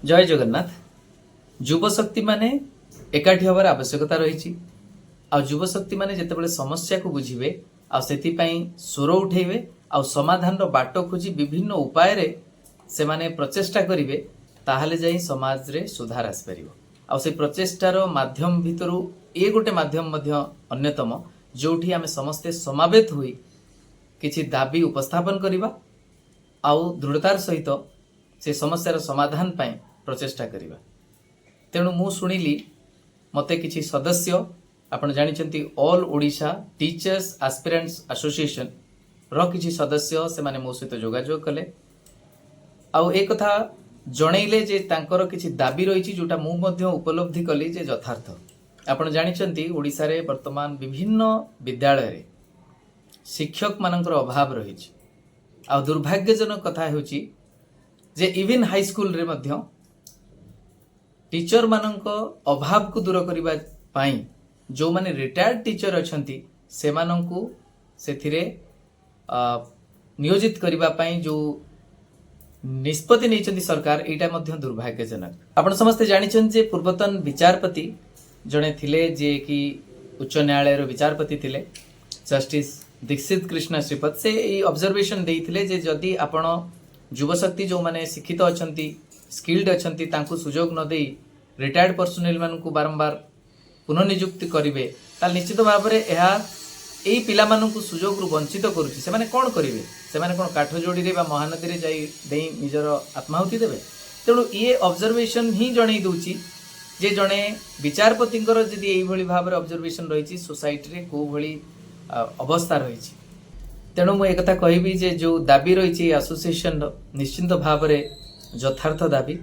ଜୟ ଜଗନ୍ନାଥ। ଯୁବଶକ୍ତିମାନେ ଏକାଠି ହେବାର ଆବଶ୍ୟକତା ରହିଛି। ଆଉ ଯୁବଶକ୍ତିମାନେ ଯେତେବେଳେ ସମସ୍ୟାକୁ ବୁଝିବେ ଆଉ ସେଥିପାଇଁ ସ୍ୱର ଉଠେଇବେ ଆଉ ସମାଧାନର ବାଟ ଖୋଜି ବିଭିନ୍ନ ଉପାୟରେ ସେମାନେ ପ୍ରଚେଷ୍ଟା କରିବେ, ତାହେଲେ ଯାଇ ସମାଜରେ ସୁଧାର ଆସିପାରିବ। ଆଉ ସେଇ ପ୍ରଚେଷ୍ଟାର ମାଧ୍ୟମ ଭିତରୁ ଏ ଗୋଟେ ମାଧ୍ୟମ ମଧ୍ୟ ଅନ୍ୟତମ, ଯୋଉଠି ଆମେ ସମସ୍ତେ ସମାବେତ ହୋଇ କିଛି ଦାବି ଉପସ୍ଥାପନ କରିବା ଆଉ ଦୃଢ଼ତାର ସହିତ ସେ ସମସ୍ୟାର ସମାଧାନ ପାଇଁ ପ୍ରଚେଷ୍ଟା କରିବା। ତେଣୁ ମୁଁ ଶୁଣିଲି, ମୋତେ କିଛି ସଦସ୍ୟ, ଆପଣ ଜାଣିଛନ୍ତି, ଅଲ୍ ଓଡ଼ିଶା ଟିଚର୍ସ ଆସ୍ପିରାଣ୍ଟସ୍ ଆସୋସିଏସନର କିଛି ସଦସ୍ୟ, ସେମାନେ ମୋ ସହିତ ଯୋଗାଯୋଗ କଲେ ଆଉ ଏ କଥା ଜଣେଇଲେ ଯେ ତାଙ୍କର କିଛି ଦାବି ରହିଛି, ଯୋଉଟା ମୁଁ ମଧ୍ୟ ଉପଲବ୍ଧି କଲି ଯେ ଯଥାର୍ଥ। ଆପଣ ଜାଣିଛନ୍ତି, ଓଡ଼ିଶାରେ ବର୍ତ୍ତମାନ ବିଭିନ୍ନ ବିଦ୍ୟାଳୟରେ ଶିକ୍ଷକମାନଙ୍କର ଅଭାବ ରହିଛି। ଆଉ ଦୁର୍ଭାଗ୍ୟଜନକ କଥା ହେଉଛି ଯେ ଇଭିନ୍ ହାଇସ୍କୁଲରେ ମଧ୍ୟ ଟିଚରମାନଙ୍କ ଅଭାବକୁ ଦୂର କରିବା ପାଇଁ ଯେଉଁମାନେ ରିଟାୟାର୍ଡ ଟିଚର ଅଛନ୍ତି, ସେମାନଙ୍କୁ ସେଥିରେ ନିୟୋଜିତ କରିବା ପାଇଁ ଯେଉଁ ନିଷ୍ପତ୍ତି ନେଇଛନ୍ତି ସରକାର, ଏଇଟା ମଧ୍ୟ ଦୁର୍ଭାଗ୍ୟଜନକ। ଆପଣ ସମସ୍ତେ ଜାଣିଛନ୍ତି ଯେ ପୂର୍ବତନ ବିଚାରପତି ଜଣେ ଥିଲେ, ଯିଏକି ଉଚ୍ଚ ନ୍ୟାୟାଳୟର ବିଚାରପତି ଥିଲେ, ଜଷ୍ଟିସ୍ ଦୀକ୍ଷିତ କୃଷ୍ଣ ଶ୍ରୀପଦ। ସେ ଏଇ ଅବଜରଭେସନ ଦେଇଥିଲେ ଯେ ଯଦି ଆପଣ ଯୁବଶକ୍ତି, ଯେଉଁମାନେ ଶିକ୍ଷିତ ଅଛନ୍ତି, ସ୍କିଲ୍ଡ ଅଛନ୍ତି, ତାଙ୍କୁ ସୁଯୋଗ ନ ଦେଇ ରିଟାୟାର୍ଡ ପର୍ସୋନେଲ ମାନଙ୍କୁ ବାରମ୍ବାର ପୁନଃନିଯୁକ୍ତି କରିବେ, ତାହେଲେ ନିଶ୍ଚିତ ଭାବରେ ଏହା ଏଇ ପିଲାମାନଙ୍କୁ ସୁଯୋଗରୁ ବଞ୍ଚିତ କରୁଛି। ସେମାନେ କ'ଣ କରିବେ? ସେମାନେ କ'ଣ କାଠଯୋଡ଼ିରେ ବା ମହାନଦୀରେ ଯାଇ ଦେଇ ନିଜର ଆତ୍ମାହୁତି ଦେବେ? ତେଣୁ ଇଏ ଅବଜରଭେସନ ହିଁ ଜଣେଇ ଦେଉଛି ଯେ ଜଣେ ବିଚାରପତିଙ୍କର ଯଦି ଏଇଭଳି ଭାବରେ ଅବଜରଭେସନ ରହିଛି, ସୋସାଇଟିରେ କୋଉ ଭଳି ଅବସ୍ଥା ରହିଛି। ତେଣୁ ମୁଁ ଏକଥା କହିବି ଯେ ଯେଉଁ ଦାବି ରହିଛି ଆସୋସିଏସନର, ନିଶ୍ଚିନ୍ତ ଭାବରେ ଯଥାର୍ଥ ଦାବି।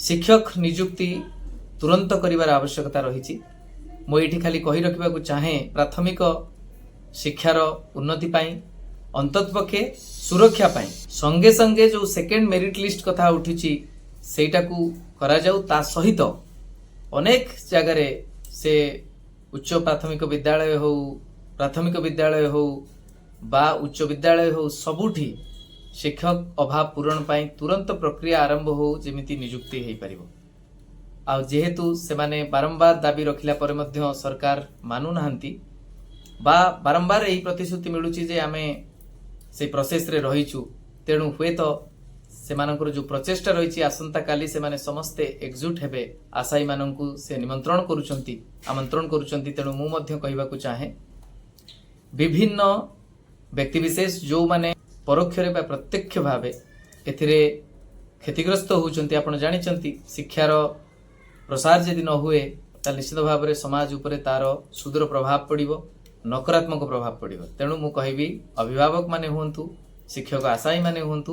ଶିକ୍ଷକ ନିଯୁକ୍ତି ତୁରନ୍ତ କରିବାର ଆବଶ୍ୟକତା ରହିଛି। ମୁଁ ଏଇଠି ଖାଲି କହି ରଖିବାକୁ ଚାହେଁ, ପ୍ରାଥମିକ ଶିକ୍ଷାର ଉନ୍ନତି ପାଇଁ, ଅନ୍ତତଃପକ୍ଷେ ସୁରକ୍ଷା ପାଇଁ ସଙ୍ଗେ ସଙ୍ଗେ ଯେଉଁ ସେକେଣ୍ଡ ମେରିଟ୍ ଲିଷ୍ଟ କଥା ଉଠିଛି, ସେଇଟାକୁ କରାଯାଉ। ତା ସହିତ ଅନେକ ଜାଗାରେ, ସେ ଉଚ୍ଚ ପ୍ରାଥମିକ ବିଦ୍ୟାଳୟ ହଉ, ପ୍ରାଥମିକ ବିଦ୍ୟାଳୟ ହଉ ବା ଉଚ୍ଚ ବିଦ୍ୟାଳୟ ହଉ, ସବୁଠି ଶିକ୍ଷକ ଅଭାବ ପୂରଣ ପାଇଁ ତୁରନ୍ତ ପ୍ରକ୍ରିୟା ଆରମ୍ଭ ହଉ, ଯେମିତି ନିଯୁକ୍ତି ହେଇପାରିବ। ଆଉ ଯେହେତୁ ସେମାନେ ବାରମ୍ବାର ଦାବି ରଖିଲା ପରେ ମଧ୍ୟ ସରକାର ମାନୁନାହାନ୍ତି ବା ବାରମ୍ବାର ଏହି ପ୍ରତିଶ୍ରୁତି ମିଳୁଛି ଯେ ଆମେ ସେଇ ପ୍ରୋସେସରେ ରହିଛୁ, ତେଣୁ ହୁଏତ ସେମାନଙ୍କର ଯେଉଁ ପ୍ରଚେଷ୍ଟା ରହିଛି, ଆସନ୍ତାକାଲି ସେମାନେ ସମସ୍ତେ ଏକଜୁଟ ହେବେ। ଆଶାୟୀମାନଙ୍କୁ ସେ ନିମନ୍ତ୍ରଣ କରୁଛନ୍ତି, ଆମନ୍ତ୍ରଣ କରୁଛନ୍ତି। ତେଣୁ ମୁଁ ମଧ୍ୟ କହିବାକୁ ଚାହେଁ, ବିଭିନ୍ନ ବ୍ୟକ୍ତିବିଶେଷ ଯେଉଁମାନେ ପରୋକ୍ଷରେ ବା ପ୍ରତ୍ୟକ୍ଷ ଭାବେ ଏଥିରେ କ୍ଷତିଗ୍ରସ୍ତ ହେଉଛନ୍ତି, ଆପଣ ଜାଣିଛନ୍ତି, ଶିକ୍ଷାର ପ୍ରସାର ଯଦି ନ ହୁଏ, ତାହେଲେ ନିଶ୍ଚିତ ଭାବରେ ସମାଜ ଉପରେ ତାର ସୁଦୂର ପ୍ରଭାବ ପଡ଼ିବ, ନକାରାତ୍ମକ ପ୍ରଭାବ ପଡ଼ିବ। ତେଣୁ ମୁଁ କହିବି, ଅଭିଭାବକ ମାନେ ହୁଅନ୍ତୁ, ଶିକ୍ଷକ ଆଶାୟୀମାନେ ହୁଅନ୍ତୁ,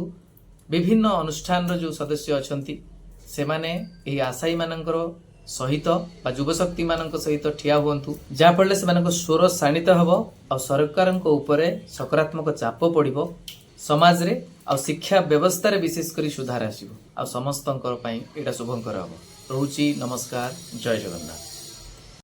ବିଭିନ୍ନ ଅନୁଷ୍ଠାନର ଯେଉଁ ସଦସ୍ୟ ଅଛନ୍ତି, ସେମାନେ ଏହି ଆଶାୟୀମାନଙ୍କର ସହିତ ବା ଯୁବଶକ୍ତିମାନଙ୍କ ସହିତ ଠିଆ ହୁଅନ୍ତୁ, ଯାହାଫଳରେ ସେମାନଙ୍କ ସ୍ୱର ଶାଣିତ ହେବ ଆଉ ସରକାରଙ୍କ ଉପରେ ସକାରାତ୍ମକ ଚାପ ପଡ଼ିବ ସମାଜରେ ଆଉ ଶିକ୍ଷା ବ୍ୟବସ୍ଥାରେ ବିଶେଷ କରି ସୁଧାର ଆସିବ ଆଉ ସମସ୍ତଙ୍କର ପାଇଁ ଏଇଟା ଶୁଭଙ୍କର ହେବ। ରହୁଛି, ନମସ୍କାର, ଜୟ ଜଗନ୍ନାଥ।